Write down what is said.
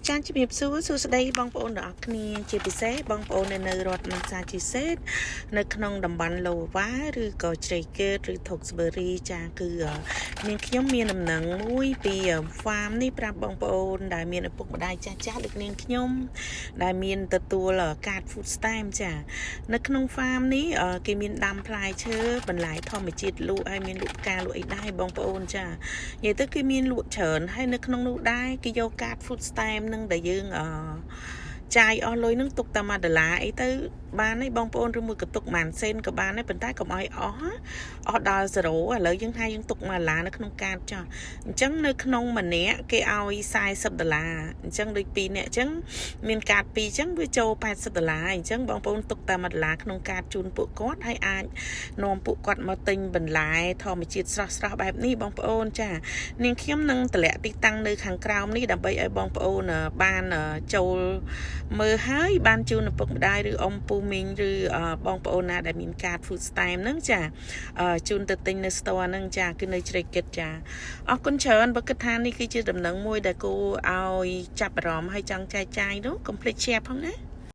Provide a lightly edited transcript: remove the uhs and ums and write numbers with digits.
ចាជំរាបសួរសួស្តីបងប្អូនទាំងអស់គ្នាជាពិសេសបងប្អូននៅរដ្ឋ Massachusetts នៅក្នុងតំបន់ Lowell ឬក៏ជ្រៃកេតឬ Tewksbury ចាគឺនាងខ្ញុំមានដំណឹងមួយពី farm នេះប្រាប់បងប្អូនដែលមានឪពុកម្ដាយចាស់ចាស់ដូចនាងខ្ញុំដែលមានទទួលកាត food stamp ចានៅក្នុង farm នេះគេមានដាំផ្លែឈើបន្លែធម្មជាតិលក់ហើយមានលក់ផ្កាលក់អីដែរបងប្អូនចានិយាយទៅគេមានលក់ច្រើនហើយនៅក្នុងនោះដែរគេយកកាត food stamp នឹងដែលយើងអឺចាយអស់លុយនឹងទុកតែ1ដុល្លារអីទៅបានហើយបងប្អូនឬមួយក៏ទុកប៉ុន្មានសេនក៏បានដែរប៉ុន្តែកុំឲ្យអស់អស់ដល់0ឥឡូវយើងថាយើងទុក1ដុល្លារនៅក្នុងកាតចុះអញ្ចឹងនៅក្នុងម្នាក់គេឲ្យ40ដុល្លារអញ្ចឹងដូច2នាក់អញ្ចឹងមានកាត2អញ្ចឹងវាចូល80ដុល្លារអញ្ចឹងបងប្អូនទុកតែ1ដុល្លារក្នុងកាតជូនពួកគាត់ហើយអាចនាំពួកគាត់មកទិញបន្លែធម្មជាតិស្រស់ស្រស់បែបនេះបងប្អូនចានាងខ្ញុំនឹងតម្លាក់ទីតាំងនៅខាងក្រោមនេះដើម្បីឲ្យបងប្អូនបានចូលមើលហើយបានជូនឪពុកម្ដាយឬអ៊ំពូមីងឬបងប្អូនណាដែលមានកាត food stamp ហ្នឹងចាជូនទៅទិញនៅ store ហ្នឹងចាគឺនៅជ្រៃគិតចាអរគុណច្រើនបើគិតថានេះគឺជាដំណឹងមួយដែលគួរឲ្យចាប់អារម្មណ៍ហើយចង់ចែកចាយនោះកុំភ្លេច share ផងណា។